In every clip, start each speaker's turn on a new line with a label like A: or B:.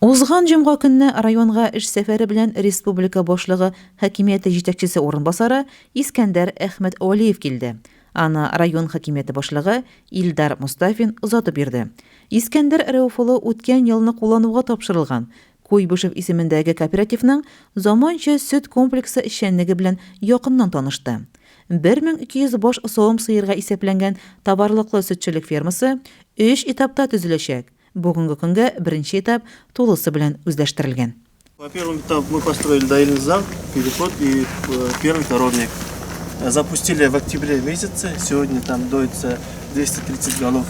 A: Узган җомга көнне районга эш сәфәре белән республика Башлыгы Хакимияте җитәкчесе урынбасары Искәндәр Әхмәтвәлиев килде. Аны район хакимияте башлыгы Илдар Мостафин озатып йөрде. Искәндәр Рәүф улы үткән елны куллануга тапшырылган Куйбышев исемендәге кооперативның заманча сөт комплексы эшчәнлеге белән якыннан танышты. 1200 баш савым сыерга исәпләнгән товарлыклы сөтчелек фермасы өч этапта төзеләчәк. Бүгенге көнгә беренче этап тулысы белән үзләштерелгән.
B: По первому этапу мы построили доильный зал, переход и э, первый коровник. Запустили в октябре месяце. Сегодня там доится 230 голов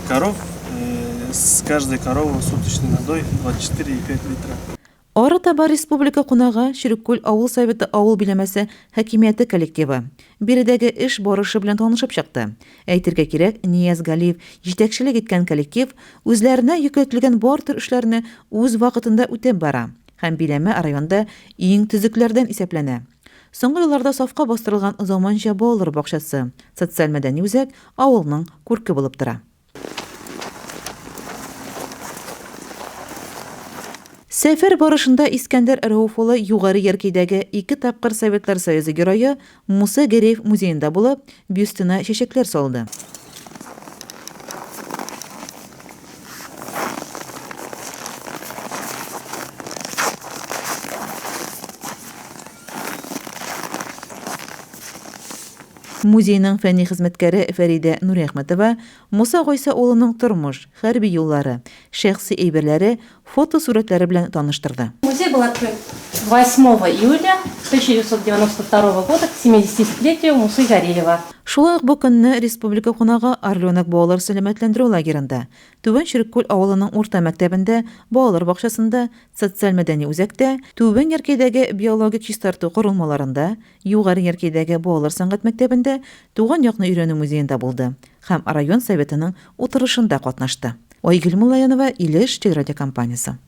B: коров. Э, с каждой коровы суточный надой 24,5 литра.
A: Арытаба республика кунагы, Череккүл авыл Советы авыл биләмәсе хакимияте коллективы биредәге эш барышы белән танышып чыкты. Әйтергә кирәк, Нияз Галиев җитәкчелек иткән коллектив үзләренә йөкләтелгән бар төр эшләрне үз вакытында үтәп бара һәм биләмә районда иң төзекләрдән исәпләнә. Соңгы елларда сафка бастырылган заманча балалар бакчасы, социаль-мәдәни үзәк авылның күрке булып тора. Сәфәр барышында Искәндәр Рәүф улы Югары Яркәйдәге ике тапкыр Советлар Союзы Герое Муса Гәрәев музеенда булып, бюстына чәчәкләр салды. Музейның фәнни хезмәткәре Фәридә Нуриәхмәтова Муса Гайса улының тормыш, хәрби юллары, шәхси әйберләре, фотосурәтләре белән таныштырды.
C: Музей был открыт 8 июля 1992 года к 70-летию Мусы Гареева.
A: Шулай ук бу көнне республика кунагы Орленок балалар сәламәтләндерү лагеренда, Түбән Череккүл авылының урта мәктәбендә, балалар бакчасында, социаль-мәдәни үзәктә, Түбән Яркәйдәге биологик чистарту корылмаларында, Югары Яркәйдәге балалар сәнгать мәктәбендә Туган якны өйрәнү музеенда булды һәм район Советының утырышында катнашты. Айгөл Муллаянова, Илеш телерадиокомпаниясе.